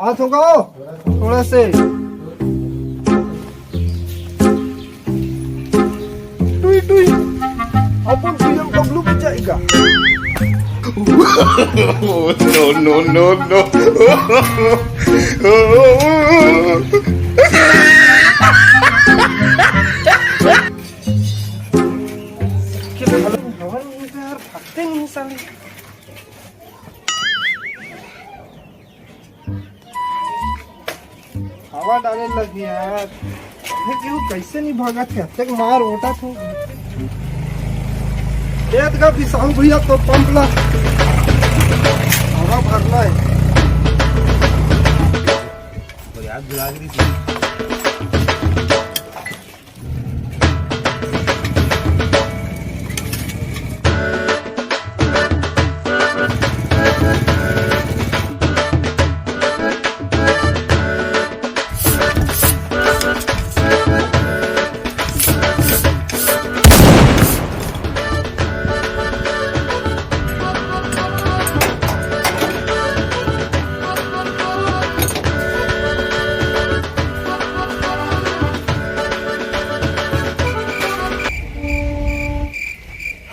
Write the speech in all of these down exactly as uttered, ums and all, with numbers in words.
हाथ होगा थोड़ा से। टुई टुई, अपन पीएम बबलू बचाएगा। No, no, no, no। हवा नहीं है यार, भागते नहीं साले। हवा डाले लगी यार। अबे क्यों, कैसे नहीं भागत है? तक मार ओटा तू। देत का बिसाऊ भैया तो पंप ला। हवा भरना है। तो यार बुला के दी।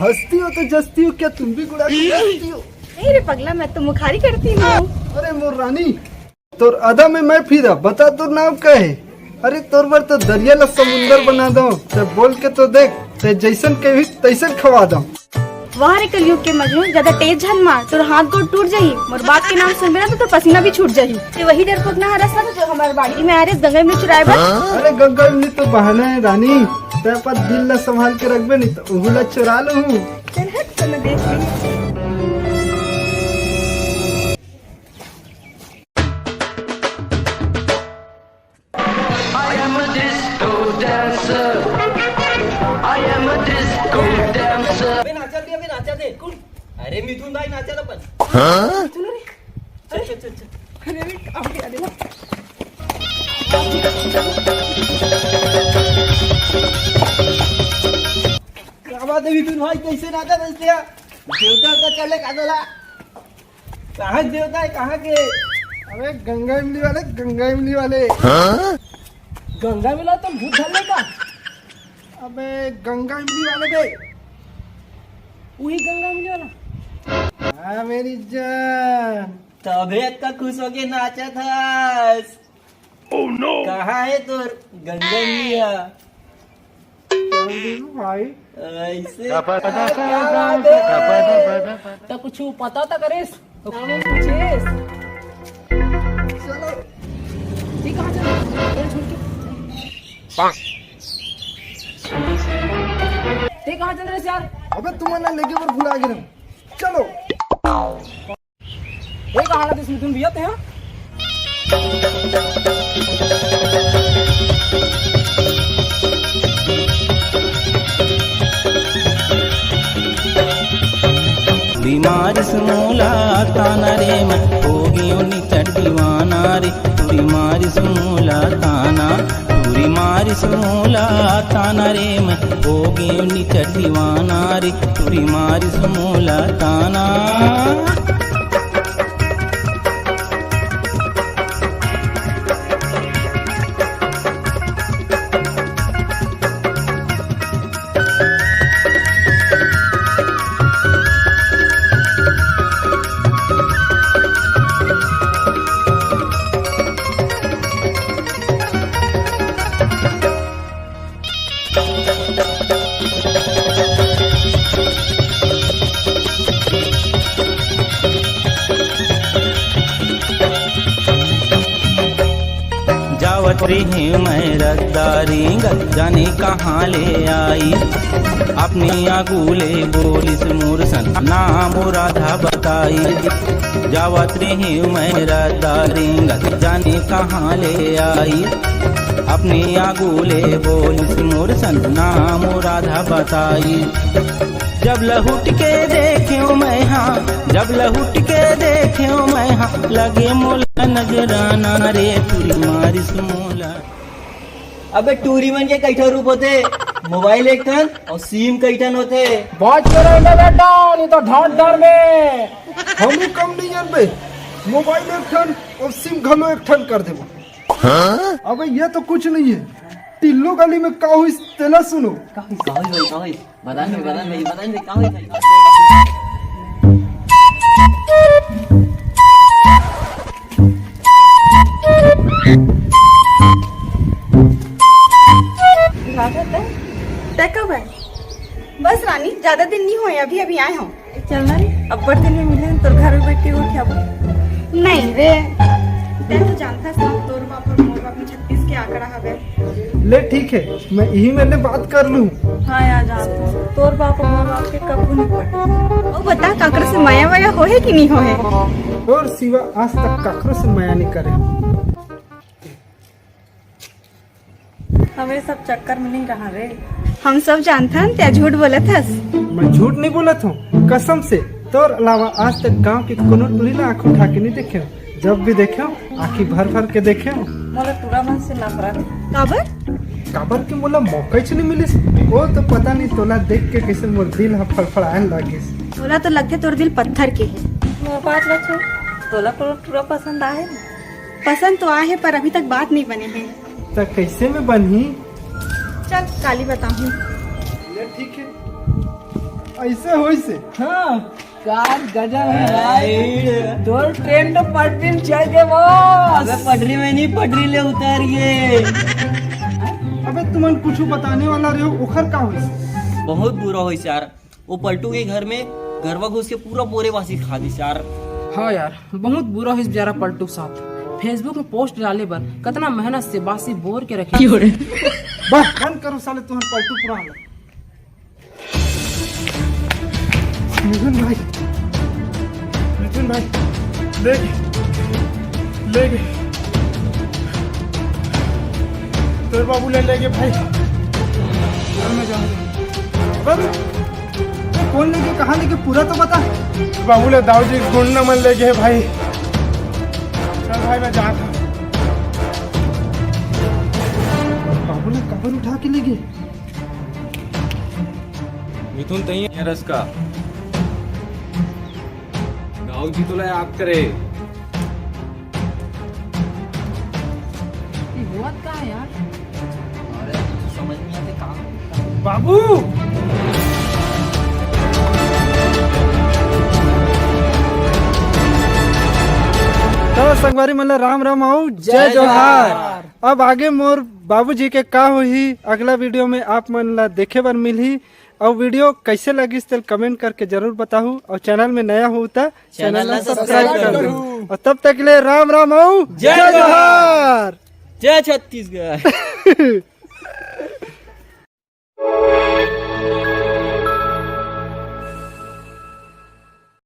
हंसती हो तो जस्ती हो, क्या तुम भी गुड़ा की हंसती हो? नहीं रे पगला, मैं तो मुखारी करती हूँ। अरे मोर रानी, तोर अदा में मैं फिरा, बता तोर नाम का है? अरे तोर बर तो दरिया ला समुंदर बना दो, ते बोल के तो देख, ते जैसन कही तैसन खवा दो। वाह रे कलयुग के मजनू, ज्यादा तेज झन मार, तोर हाथ गोड़ टूट जाही। मोर बात के नाम सुनबे ना तो तोर पसीना भी छूट जाही। ते वही डरपोक ना हरस ना तो जो हमारे बाड़ी में आ रे गंगा में चुराए बर। अरे गंगा में तो बहाना है रानी, ते अपन दिल ला संभाल के रखबे नहीं तो उहू ला चुरा लूँ। चल हट, तो मैं देख ली। I am a disco dancer। I am a disco dancer। अबे नाचा दे, अबे नाचा दे। कौन? अरे मिथुन भाई नाचा था पण। हाँ? चलो रे। चल, चल, चल, चल। अरे, अरे, अरे, अरे, क्या बात है मिथुन भाई, कैसे नाचा था इसलिए? देवता का चले का चला? कहाँ के देवता है, कहाँ के? अबे गंगा इमली वाले, गंगा इमली वाले। हाँ? गंगा इमली वाला तो भूत धर लेगा। अबे गंगा इमली वाले बे। वही गंगा इमली वाला। हाँ मेरी जान। तबे इतना खुश होके नाचा था। Oh no! कहाँ है तोर गंगा इमली? भाई। ऐसे? क्या बात है? तो कुछ पता था करेस? तो कौन पूछेस? चलो। ठीक है, चलो। चल, छोड़ के। ते कहाँ चल रहे यार? अबे तुम ना लेके पर भुला गिरा। चलो। ए, कहाँ लगे इसमें तुम भैया ते हैं? बीमारी से मोला ताना रे, मैं हो गयो निचट दीवाना रे। टूरी मारिस मोला ताना, टूरी मारिस मोला ताना रे, मैं हो गेंव निचट दीवाना रे, टूरी मारिस मोला ताना। जावत रेहेंव मैं रद्दा रेंगत, जाने कहाँ ले आई। अपने आगू ले बोलिस मोर सन, नाम राधा बताई। जावत रेहेंव मैं रद्दा रेंगत, जाने कहाँ ले आई। अपने आगू ले बोलिस मोर सन, नाम राधा बताई। जब लहुट के देखेंव मैं हाँ, जब लहुट के देखेंव मैं हाँ, लगे मोला नजराना रे, टूरी मारिस मोला। अबे टूरी मन के कई ठो रूप होथे, मोबाइल एक ठन अउ सीम कई ठन होथे। बात करे ना बेटा, नहीं तो ढांढ डर में। हमू कम नहीं जानबे। मोबाइल एक ठन और सिम घलो एक ठन कर देबो। अबे ये तो कुछ नहीं है, टिल्लो गली में का हुई तेला सुनो। का होइस, का होइस भाई, का होइस? बता नहीं, बता नहीं, बता नहीं, का होइस भाई? तै कब आए? बस रानी, ज्यादा दिन नहीं हुए, अभी अभी आए हो। चल ना रे, अब्बड़ दिन में मिले हन, तोर घर में बैठ के गोठियाबो। नहीं रे, तै तो जानथस ना, तोर बाप और मोर बाप में छत्तीस के आंकड़ा हवे। ले ठीक है, मैं इही मेर ले बात कर लूँ। हाँ यार, जानत हूँ, तोर बाप और मोर बाप के कभू नहीं पटे। ओ बता, काकरो से मया वया होहे कि नहीं होहे? और सिवा आज तक काकरो से मया नहीं करे। हम ये सब चक्कर में नहीं रहा रे। हम सब जानथन, तै झूठ बोलत हस। मैं झूठ नहीं बोलत हूँ, कसम से। तोर अलावा आज तक गांव के कोनो टूरी ला आँख उठा के नहीं देखे हूँ। जब भी देखे हूँ, आँखी भर भर के देखे हूँ। मोला टूरा मन से नफरत। काबर? काबर के मोला मौका ही नहीं मिलिस। वो तो पता नहीं तोला देख के कैसे मोर दिल ह फड़फड़ाए लागिस। तोला तो लगथे तोर दिल पत्थर के है। मोर बात ला छोड़, तोला कोनो टूरा पसंद आए? पसंद तो आए है, पर अभी तक बात नहीं बने है। त कैसे में बनही? चल, काली बताहूँ। ले ठीक है, ऐसे होइस हे। हाँ, का गजब है भाई। तोर ट्रेंड तो पटरी में चढ़ के बस। अबे पटरी में नहीं, पटरी ले उतार के। अबे तुमन कुछ बताने वाला रहे हो, ओखर का होइस? बहुत बुरा होइस यार। वो पलटू के घर में गरवा घुस के पूरा बोरे बासी खा दिस यार। हाँ यार, बहुत बुरा होइस बेचारा पलटू के साथ। Facebook में पोस्ट डाले बर कतना मेहनत से बासी बोर के रखे। बस बंद करो साले तुमन पलटू पुराण ला। मिथुन भाई, मिथुन भाई, ले गए, ले गए। तोर बाबू ले, ले गए भाई। अब मैं जाऊँ। बस। कौन लेके, कहाँ लेके, पूरा तो बता। बाबू ले दाऊ जी गुंडा मन ले गए भाई। चल भाई, मैं जात हूँ। बाबू ले कबर उठा के ले गए। मिथुन तही है रस का। दाऊ जी तो ले याद करे। ये हुआ क्या है यार? अरे, कुछ समझ नहीं आते काम। बाबू! तो संगवारी मन ला राम राम अउ जय जय जोहार। जोहार। अब आगे मोर बाबूजी के का होही, अगला वीडियो में आप मन ला देखे बर मिलही। अउ वीडियो कैसे लगिस तेल कमेंट करके जरूर बताहू, अउ चैनल में नया हो त चैनल चैनल ला ला सब्सक्राइब सब्सक्राइब कर करू। दू। अउ तब तक के लिए राम राम अउ जय जय जोहार। जोहार। जय छत्तीसगढ़।